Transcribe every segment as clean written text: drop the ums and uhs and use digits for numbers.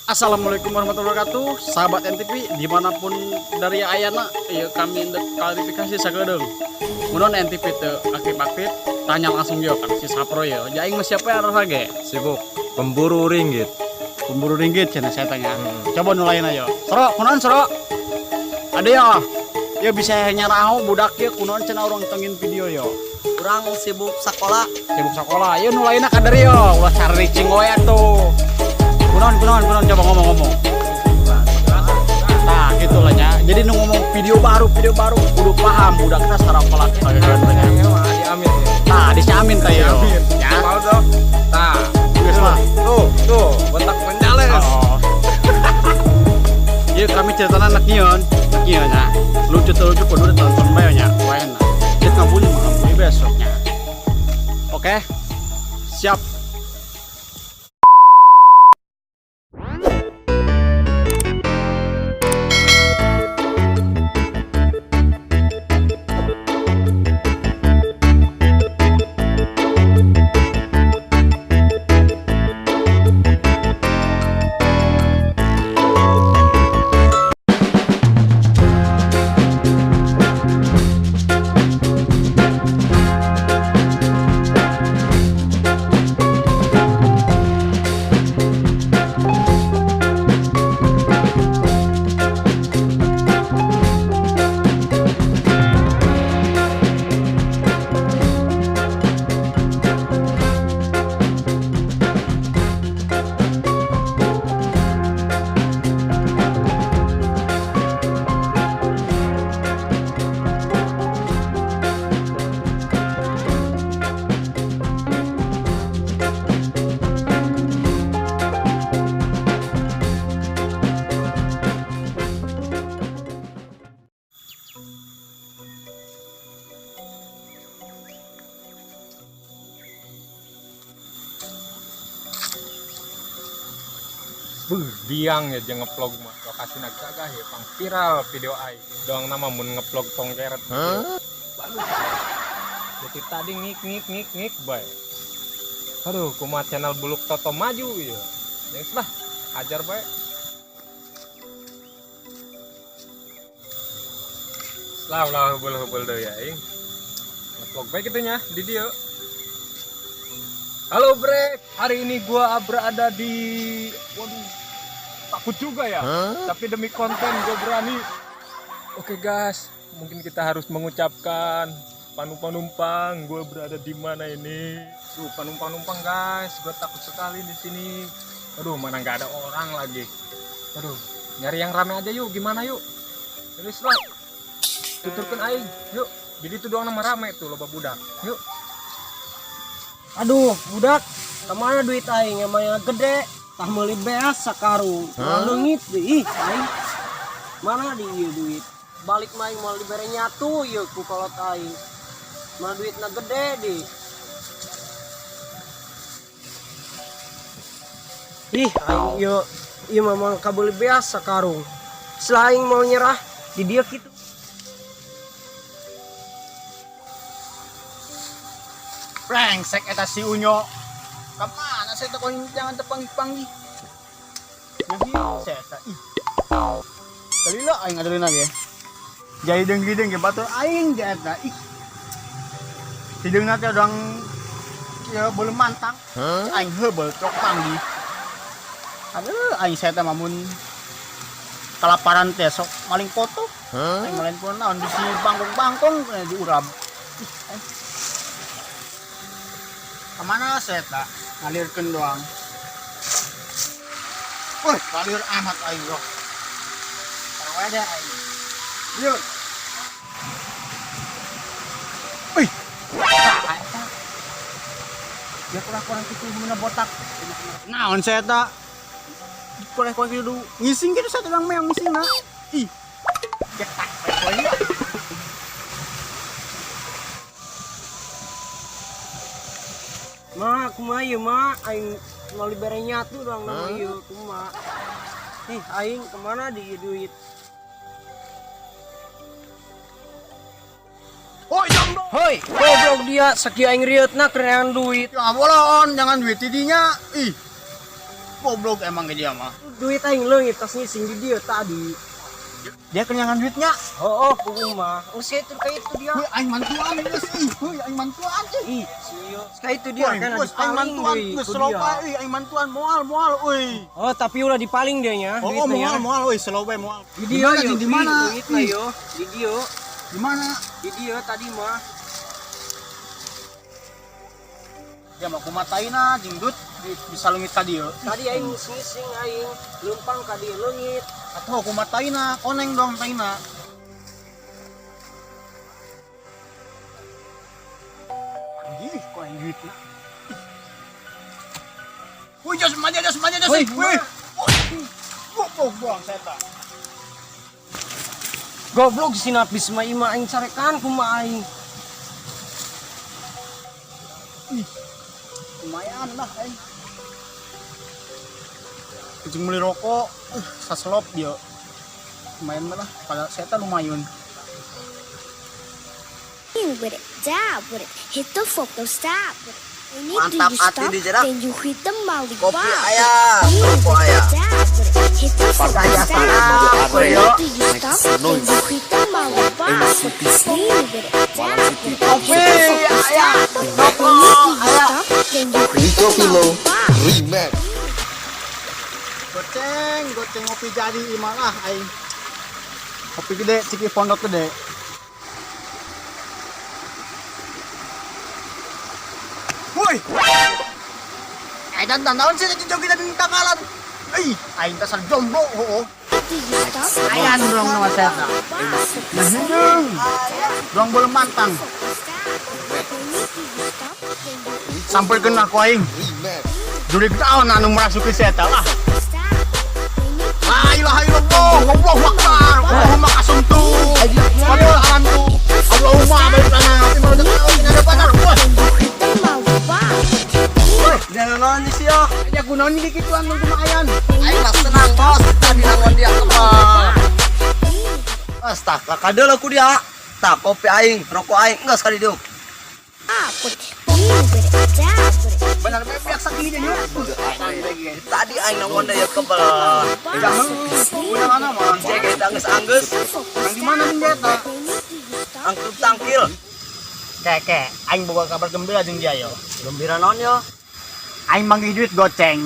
Assalamualaikum warahmatullahi wabarakatuh. Sahabat NTV dimanapun dari ayana ya, kami untuk klarifikasi sakedeung. Mun NTV teu aktif-aktif, tanya langsung yo kan si Sapro yo. Jaing mah siapa yang ge? Sibuk pemburu ringgit. Pemburu ringgit cenah saya tanya. Coba nu lain ayo. Sero, kunaon, Sero? Ada ya. Ya bisa nyaraho budak ya kunaon cenah urang tengin video yo. Kurang sibuk sekolah. Sibuk sekolah. Ya nu lainna kadari yo, ulah cari cing we atuh. Kunaon, kunaon, kunaon, coba ngomong-ngomong. Nah, gitu lah nya. Jadi nu ngomong video baru kudu paham budak kita secara sekolah Di Amin ya. Nah, di si Amin teh yo. Amin. Ya. Mau tuh. Nah, Geus lah. Tuh, tuh, botak menjales. Oh. Iya, kami ceritanya anak nyion, anak nyion ya. Lucu tuh lucu kudu ditonton bae nya. Wah enak. Kita ngabuli mah ngabuli besoknya. Oke. Siap. Buh, biang ya jeung ngevlog mah. Lokasi gagah ya, pang viral video aing. Doang nama mun ngevlog tongkeret. Bagus. Jadi tadi ngik ngik ngik ngik bae. Aduh, kumaha channel Buluk Toto maju ya. Geus lah, ajar bae. Lah ulah hubul-hubul deui aing. Ngevlog bae kitu nya di dieu. Halo Brek, hari ini gua berada di, waduh, takut juga ya. Tapi demi konten gua berani. Oke guys, mungkin kita harus mengucapkan panumpang-numpang, gua berada di mana ini? Tuh panumpang-numpang guys, gua takut sekali di sini. Aduh, mana nggak ada orang lagi. Aduh, nyari yang rame aja yuk, gimana yuk? Terus lah, tuturkan aing, yuk. Jadi itu doang nama rame tuh loba budak. Yuk. Aduh, budak, kemana duit aing yang mana gede? Tah meuli beas sakarung. Leungit deui, ih aing. Mana di ieu duit? Balik mah aing moal dibere nyatu ieu ku kolot aing. Mana duitna gede di. Ih, aing ieu ieu mah moal kabeuli beas sakarung. Setelah aing mau nyerah di dia kitu. Brengsek eta si Unyo. Kemana saya teh jangan tepang-panggih. Nah, saya eta ih. Kalila aing adeulin ge. Jadi deung-deung ge batur aing ge eta ih. Hideungna teh urang ya belum mantang. Aing heubeul cok panggih. Aduh, aing saya teh mamun kalaparan teh sok maling foto. Aing malain pun naon bisi bangkong-bangkong diurab. Ih, aing. Kemana saya tak ngalirkan doang. Wih, ngalir amat aing loh. Tahu aja aing. Yuk. Wih. Ya kurang-kurang kitu gimana botak. Naon saya tak kurang-kurang kitu ngising kitu saya doang meong ngising na. Ih. Cetak poe. Ma, kumaha ieu ma? Aing mau dibere nyatu doang nama ieu kumaha. Ih, aing kemana di ieu duit? Hoi, jam dong. Hoi, goblok dia sakieu aing rieutna kerean duit. Ya bolon, jangan duit tidinya. Ih. Goblok emang ke dia mah. Duit aing leungit tas ngising di dia tadi. Dia kenyangan duitnya. Oh, puguh mah. Geus itu kayak itu dia. Wih, aing mantuan geus ih. Wih, aing mantuan ih. Ih, sio. Kayak itu dia Wih, kan geus aing dipaling mantuan deui geus ku slow dia. bae euy, aing mantuan moal moal euy. Oh, tapi ulah dipaling dia nya Oh, duitnya. moal moal euy, slow bae moal. Di dia Di yo. mana, di mana? Duitna Ih. yo. Di dia. Di mana? Di dia tadi mah. Dia mau kumataina jeung duit bisa leungit tadi yo. Tadi aing ngising aing leumpang ka dieu leungit. Atuh kumataina, koneng dong taina. Ih, kok aing duitna. Wih, jos maju, jos maju, jos. Wih, Wih. Goblok buang seta. Goblok si Napis mah ima aing carekan kumaha aing. Lumayan lah aing. Kucing beli rokok, saslop dia. Lumayan lah, pada seta lumayan. With it, dab with it, hit the fuck, don't stop with it. When you do Mantap you hati stop, di jerak. then you hit the molly Kopi bop. ayah, Lean rokok with it, ayah. dab with it, hit the fuck, Pakai don't stop jasa with it. When you yo. do you stop, then you hit the molly bop. Lean with it, dab with it, hit the fuck, don't stop with it. When you do you stop, then you hit Rico the Pilo molly bop. Remix. Goceng, goceng ngopi jadi imah lah aing. Kopi gede, ciki pondok gede. Woi. Dan naon sih joget di tangkalan. Ih, aing tasar jomblo heuh. Do you stop? Ayan dong nama saya. Nah, hidung. Dong boleh mantang. Sampai kena ku aing. Remix. Jurig naon anu merasuki saya lah. La ilaha illallah, Allahu akbar, Allahumma kasumtu. Waduh alamtu. Allahumma barik lana fi ma razaqtana wa qina adzabannar. Wah, Jangan naon sih yo. ya kunaon di kituan mun kumayan. Aing mah senang bos tadi nangon dia kebal. Astaga, kadeul aku dia. Tak kopi aing, rokok aing enggak sekali diuk. Benar bebeak sakieu nya. Tadi aing nangon dia kebal. Jangan udah mana mah. Cek eta geus anggeus, Yang di mana nih eta? angkut tangkil. Keke, aing boga kabar gembira jeung dia yo. Gembira naon yo? Aing manggih duit goceng.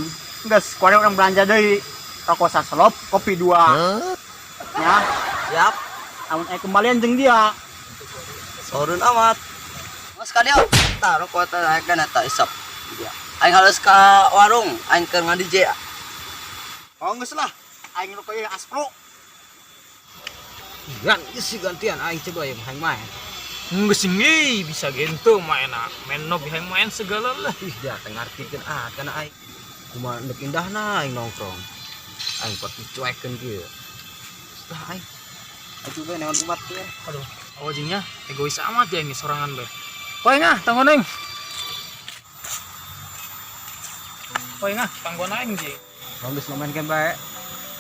Geus, kuari urang belanja deui. Rokok saselop, kopi dua. Ya, Siap. amun aya kembalian jeung dia. Sorun amat. Mas ka dia. Tah rokok teh kan eta isap. Dia. Aing harus ka warung, aing keur ngadj. Oh, geus lah. Aing rokok ieu aspro. Gan, isi gantian aing coba ya aing main. Nggak sih bisa gitu main ah. Main no bihang main segala lah. Ih, dia teu ngartikeun ah kana aing. Kumaha ndek indahna aing nongkrong. Aing pot dicuekeun kieu. Sudah aing. Aing coba neon umat kieu. Aduh, awajingnya egois amat ya ini sorangan be. Koe ngah, tanggon aing. Koe ngah, tanggon aing ji. Bagus main kan bae.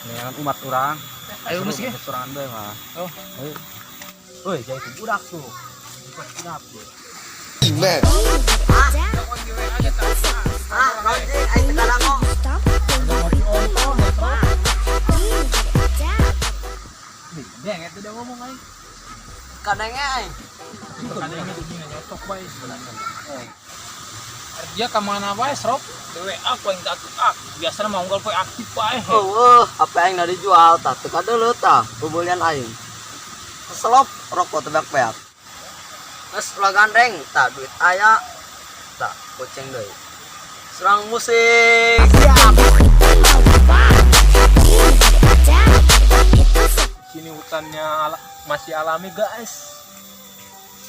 Neon umat urang. Ayo geus ge. Sorangan bae mah. Oh. Ayo. Woi, jadi budak tuh. Budak tuh. Remix. Ah, naon jeung aing teu kadango. Deng, itu udah ngomong aing. Kadangnya aing. Kadangnya di nyotok bae sebenarnya. Dia kemana bae, Srop? Dewe aku yang tak aktif. Biasanya mau unggal poe aktif bae. Eueuh, HP aing da dijual tah teu kadeuleu tah pembelian aing. Keselop rokok tebak beak. Geus ulah gandeng tah duit aya tah goceng deui. Serang musik. Sini hutannya masih alami guys.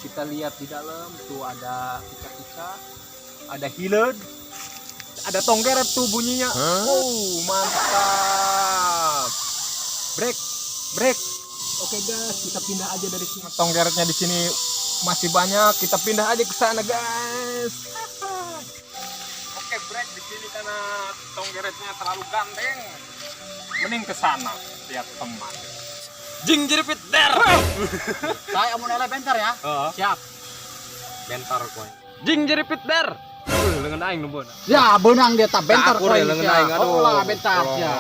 Kita lihat di dalam tuh ada cicak-cicak, ada hileud, ada tonggeret tuh bunyinya. Oh, mantap. Break, break. Oke guys, kita pindah aja dari sini. Tonggeretnya di sini masih banyak. Kita pindah aja ke sana guys. Oke, break di sini karena tonggeretnya terlalu gandeng. Mending ke sana, lihat teman. Jing jeripit der. Saya amun eleh bentar ya. Heeh. Siap. Bentar kowe. Jing jeripit der. Lengan aing nu beunang. Ya, beunang dia tak bentar Akur ya, lengan aing, aduh. Oh lah bentar ya.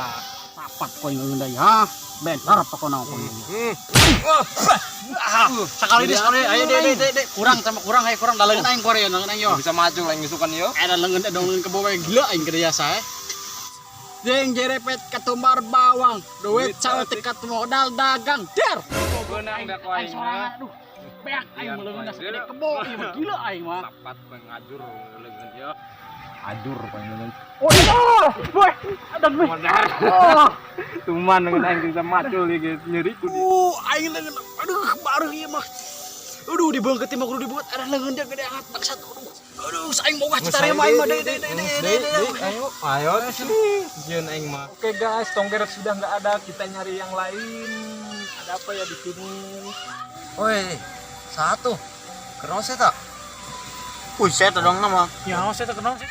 Sapat koin leungeun deui, ha. Bentar pokona koin. Sekali deh, sekali. Ayo deh, deh, deh, deh. Kurang sama kurang, ayo kurang. Dah leungeun aing korek, leungeun aing yo. Bisa maju lain ngisukan yo. Ada leungeun dong leungeun kebo we gila aing ke desa eh. Jeng jerepet ketumbar bawang, duit saeutik modal dagang. Der. Beunang da ku aing. Aduh, beak aing mah leungeun sagede kebo ieu mah gila aing mah. Sapat pengajur leungeun yo. Ajur paling Oh, iya. Boy, ada gue. Modar. Tuman dengan aing bisa macul ieu geus nyeri ku dia. Aing leungeun. Aduh, baru ieu mah. Aduh, dibeungkeut mah kudu dibeungkeut. Ada leungeun dia gede amat bangsat. Aduh. Aduh, aing mau cari mah aing mah deui deui deui deui. Ayo, ayo sini. Jieun aing mah. Oke guys, tonggeret sudah nggak ada, kita nyari yang lain. Ada apa ya di sini? Woi, satu. Kenaon sih tak? Wih, saya todong nama. Ya, saya terkenal sih.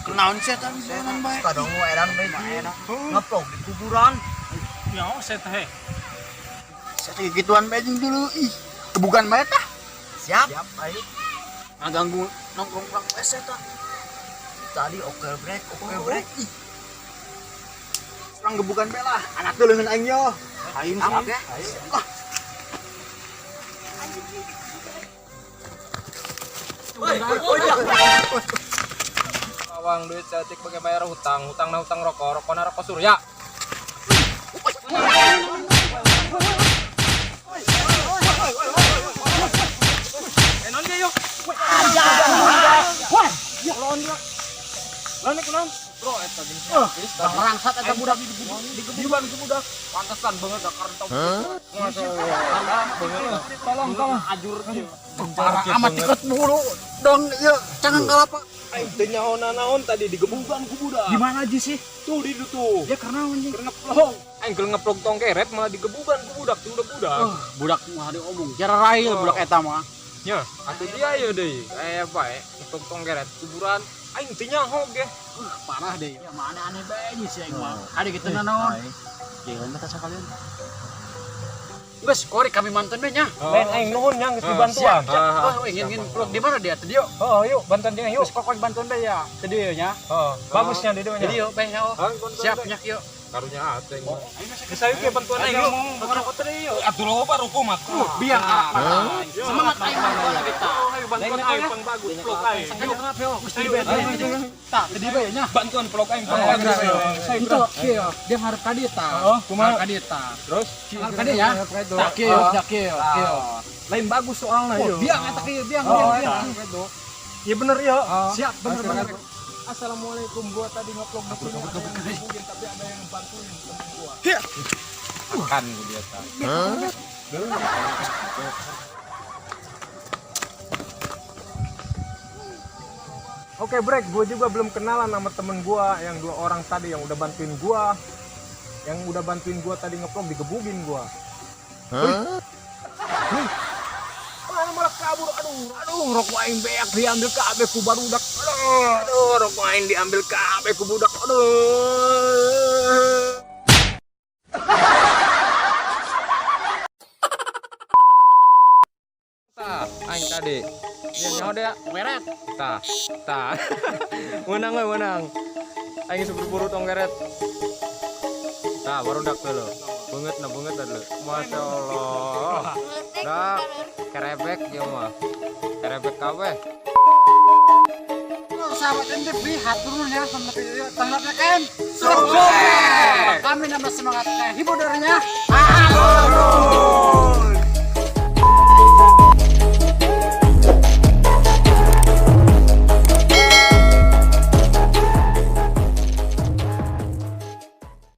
Kenaon saya tadi bae. Kadang mau edan bae. Ngeplok di kuburan. Ya, saya teh. Saya teh gituan bae jeung dulu. Ih, kebukan bae tah. Siap. Siap, ayo. Ngaganggu nongkrong urang bae saya tah. Tadi oke break, oke break. Ih. Urang gebukan bae lah. Anak teh leungeun aing yo. Aing Siap ya. Ah. Bawang duit saeutik bage bayar hutang, hutang na hutang rokok, rokok na rokok surya. Barangsat eta budak Digebukan ku budak. Pantesan banget dakar tau. Tolong, tolong ajur kieu. Parah amat tiket mulu. Dong ieu cangang kalapa. Aing teu nyaho naon tadi digebukan ku budak. Di mana aja sih? Tuh di ditu tuh. Ya karena anjing. Keur ngeplong. Aing keur ngeplong tongkeret malah digebukan ku budak tuh budak. Budak mah diomong. Jararai budak eta mah. Nya, atuh dia ieu deui. Bae ngeplong tongkeret kuburan. Aing teu nyaho ge. Parah deh. Ya mana aneh bae sih aing mah. Ada kitu naon. Jalan mah sakalian. Geus, kori kami mantan be nya. Men aing nuhun nya geus dibantuan. Oh, ingin vlog di mana dia? Tadi yuk. Oh, yuk bantuan dia yuk. Geus pokok bantuan be ya. Tadi yuk nya. Heeh. Bagusnya di dieu nya. Jadi yuk be nya. Siap nya yuk. Karunya atuh aing mah. Geus ayo ge bantuan aing yuk. Rokok tadi yuk. Atuh loba rokok mah. Biang semangat aing mah kita. Ayo bantuan aing pang bagus vlog aing. Mesti be. Tah, tadi be nya. Bantuan vlog aing pang bagus. Itu kieu, dia ngarep ka dieu tah. Oh, kumaha? Ngarep ka dieu tah. Terus Ngarep ka dieu ya. Tah kieu, tah kieu, kieu. Lain bagus soalnya Oh, yo. biang eta kieu, biang, biang, biang. Iya bener ya. Siap, bener bener. Assalamualaikum, gua tadi ngevlog di sini ada yang ngebukin tapi ada yang bantuin temen gua. Makan dia tah. Oke break, gue juga belum kenalan sama temen gua yang dua orang tadi yang udah bantuin gua. Yang udah bantuin gua tadi ngevlog digebugin gua. Hah? Mana malah kabur, aduh, aduh, rokok aing beak diambil kabeh ku barudak. Aduh, aduh, rokok aing diambil kabeh ku budak. Aduh. Tah, aing tadi. Ya nyaho deh. Weret. Tah, tah. Menang we, menang. Aing geus buru-buru tonggeret. Tah, barudak tuh lo. Banget nah banget lho. Masya Allah. Dah, kerebek ya mah. Kerebek kabeh. Sahabat MTV, hatur nuhun ya sama video tanggapnya kan. Sukses. Kami nambah semangat hiburnya. Halo.